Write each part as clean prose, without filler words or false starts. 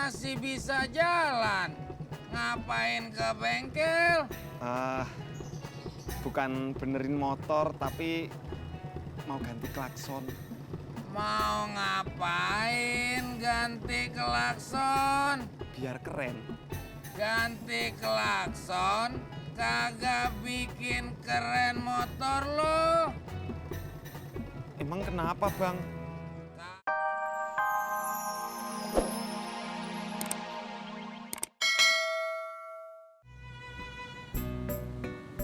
masih bisa jalan. Ngapain ke bengkel? Bukan benerin motor, tapi mau ganti klakson. Mau ngapain ganti klakson? Biar keren. Ganti klakson kagak bikin keren motor lo. Emang kenapa, Bang?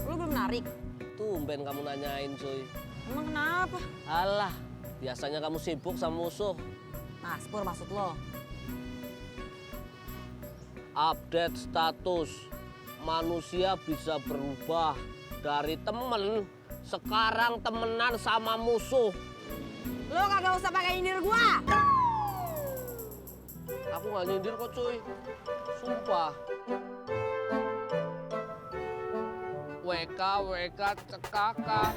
Lu belum narik? Tumben kamu nanyain, cuy. Emang kenapa? Alah, biasanya kamu sibuk sama musuh. Nah, Spur maksud lo. Update status. Manusia bisa berubah dari temen, sekarang temenan sama musuh. Lo kagak usah pakai nyindir gua. Aku gak nyindir kok, cuy. Sumpah. WK cekakak.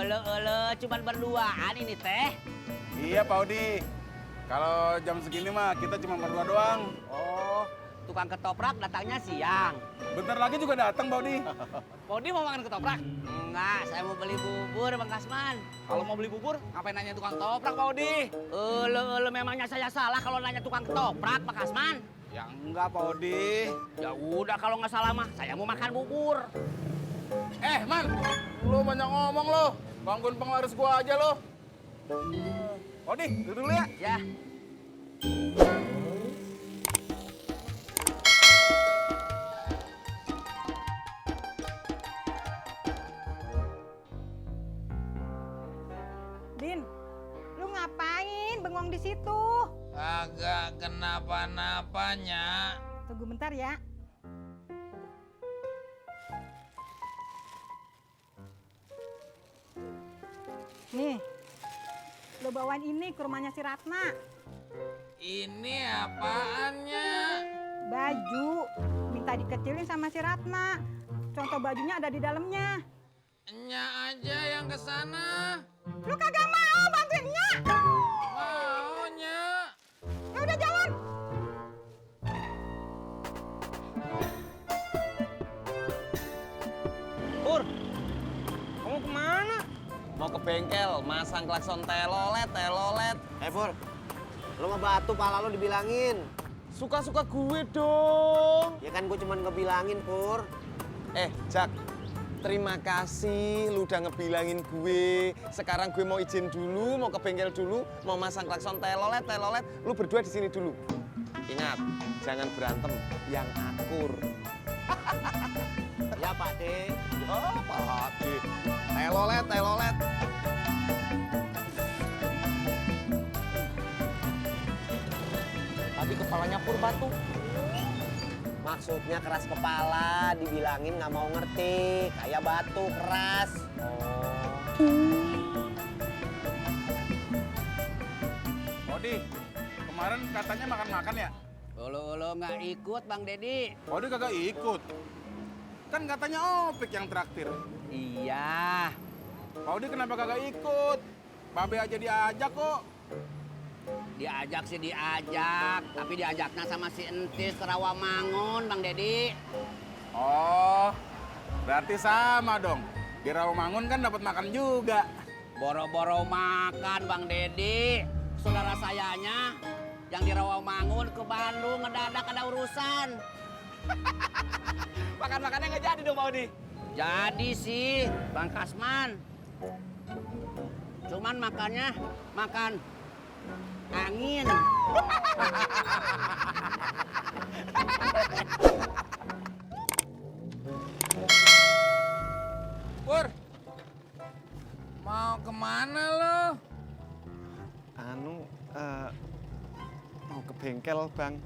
Olo, cuman berduaan ini teh. Iya Pak Odi, kalau jam segini mah kita cuma berdua doang. Oh, tukang ketoprak datangnya siang. Bentar lagi juga datang Pak Odi. Odi mau makan ketoprak? Enggak, saya mau beli bubur Bang Kasman. Kalau mau beli bubur, ngapain nanya tukang ketoprak Pak Odi? Olo, memangnya saya salah kalau nanya tukang ketoprak Pak Kasman? Ya enggak Pak Odi. Ya udah kalau nggak salah mah, saya mau makan bubur. Man, lu banyak ngomong lo. Gangguin penglaris gua aja lo. Pak Odi, duduk dulu ya. Ya. Din, lu ngapain bengong di situ? Kagak kenapa-napanya. Tunggu bentar ya. Nih, lu bawain ini ke rumahnya si Ratna. Ini apaannya? Baju, minta dikecilin sama si Ratna. Contoh bajunya ada di dalamnya. Nya aja yang kesana. Lu kagak mau bantuin Nya? Maunya. Ya udah jalan. Pur, kamu kemana? Mau ke bengkel, masang klakson telolet. Pur, lo mah batu pala lo dibilangin. Suka-suka gue dong. Ya kan gue cuman ngebilangin, Pur. Jak, terima kasih lu udah ngebilangin gue. Sekarang gue mau izin dulu, mau ke bengkel dulu, mau masang klakson telolet. Lu berdua di sini dulu. Ingat, jangan berantem, yang akur. Ya, Pak De. Oh, Pak De. Telolet. Tadi kepalanya Pur batu. Maksudnya keras kepala, dibilangin nggak mau ngerti. Kayak batu keras. Pak Odi, kemarin katanya makan-makan ya? Olo nggak ikut Bang Dedi. Pak Odi kagak ikut. Kan katanya Opik yang traktir. Iya. Pak Odi kenapa kagak ikut? Babe aja diajak kok. Diajak sih diajak, tapi diajaknya sama si Entis ke Rawamangun, Bang Dedi. Oh, berarti sama dong. Di Rawamangun kan dapat makan juga. Boro-boro makan, Bang Dedi. Saudara sayanya yang di Rawamangun ke Bandung ngedadak ada urusan. Makan-makannya nggak jadi dong, Pak Odi. Jadi sih, Bang Kasman. Cuman makannya makan angin. Pur, mau kemana lo? Mau ke bengkel, Bang.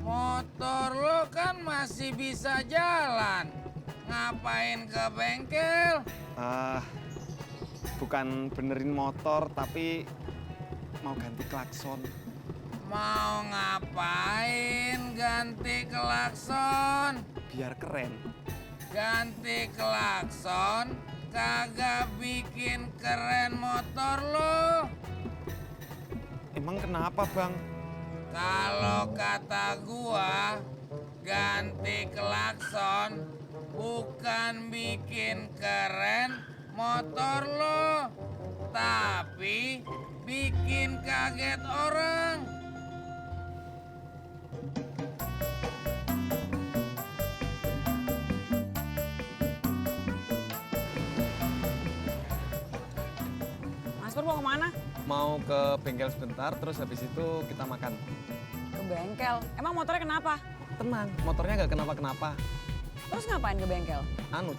Motor lo kan masih bisa jalan. Ngapain ke bengkel? Bukan benerin motor, tapi mau ganti klakson. Mau ngapain ganti klakson? Biar keren. Ganti klakson kagak bikin keren motor lo. Emang kenapa, Bang? Kalau kata gua, ganti klakson bukan bikin keren motor lo, tapi bikin kaget orang. Mas Pur mau kemana? Mau ke bengkel sebentar, terus habis itu kita makan. Ke bengkel. Emang motornya kenapa? Tenang, motornya nggak kenapa-kenapa. Terus ngapain ke bengkel?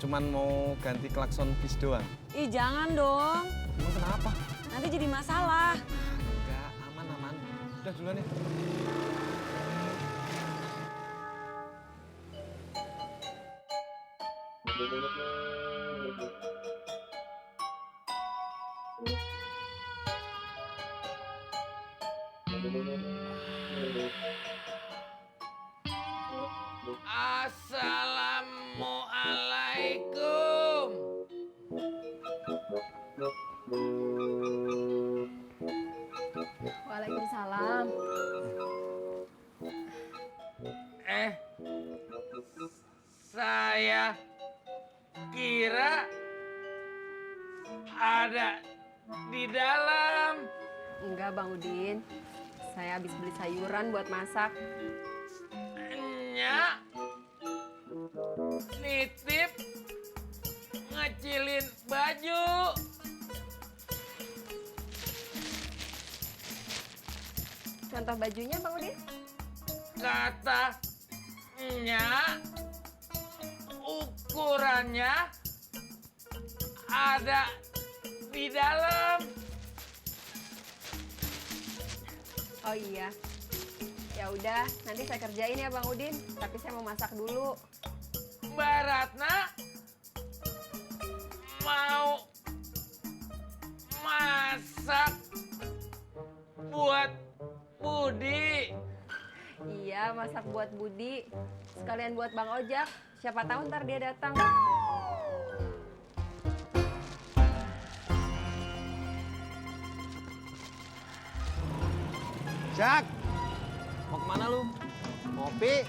Cuman mau ganti klakson bis doang. Ih jangan dong. Emang kenapa? Nanti jadi masalah. Enggak, aman. Udah duluan ya. Assalamualaikum. Waalaikumsalam. Saya kira ada di dalam. Enggak, Bang Udin. Saya habis beli sayuran buat masak. Nya nitip ngecilin baju. Contoh bajunya, Bang Udin? Katanya ukurannya ada di dalam. Oh iya. Ya udah, nanti saya kerjain ya, Bang Udin. Tapi saya mau masak dulu. Mbak Ratna mau masak buat Budi. Iya, masak buat Budi. Sekalian buat Bang Ojak. Siapa tahu ntar dia datang. Jak, mau kemana lu? Ngopi.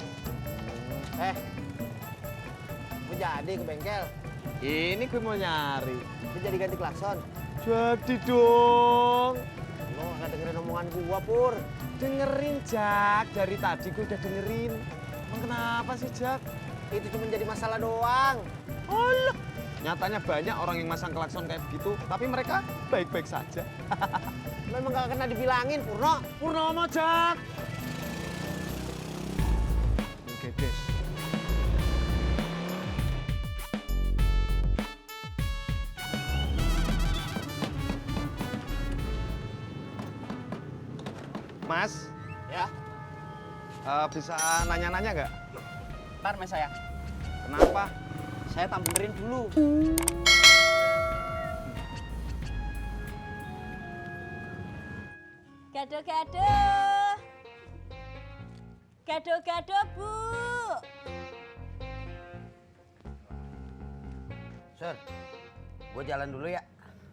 Gue jadi ke bengkel. Ini gue mau nyari. Gue jadi ganti klakson. Jadi dong. Lo nggak dengerin omongan gua, Pur. Dengerin, Jak. Dari tadi gue udah dengerin. Emang kenapa sih, Jak? Itu cuma jadi masalah doang. Alah. Nyatanya banyak orang yang masang klakson kayak begitu, tapi mereka baik-baik saja. Lo emang gak kena dibilangin, Purno. Purnomo, Jak. Oke, Des. Mas, Ya, bisa nanya-nanya nggak? ntar mes saya. Kenapa? Saya tak benerin dulu. Gado-gado. Gado-gado, Bu. Sur, gue jalan dulu ya.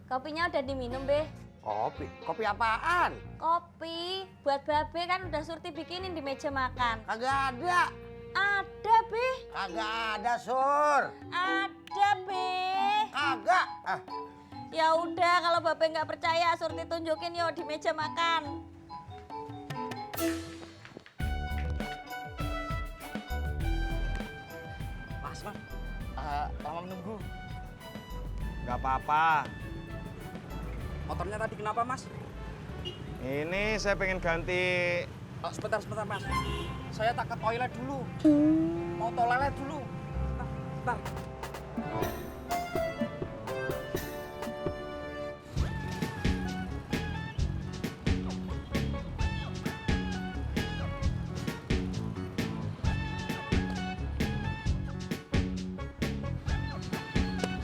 Kopinya udah diminum, Be. Kopi? Kopi apaan? Kopi buat Babe kan udah Surti bikinin di meja makan. Kagak ada. Ada, Be. Kagak ada, Sur. Ada, Be. Kagak. Ya udah kalau Babe nggak percaya Surti tunjukin yo di meja makan. Mas, lama menunggu. Nggak apa-apa. Motornya tadi kenapa, Mas? Ini saya pengen ganti. Sebentar, Mas. Saya tak ke toilet dulu. Mau toilet dulu. Sebentar.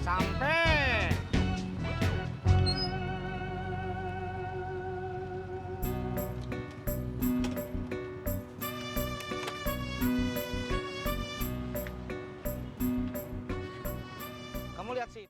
Sampai. lihat sini.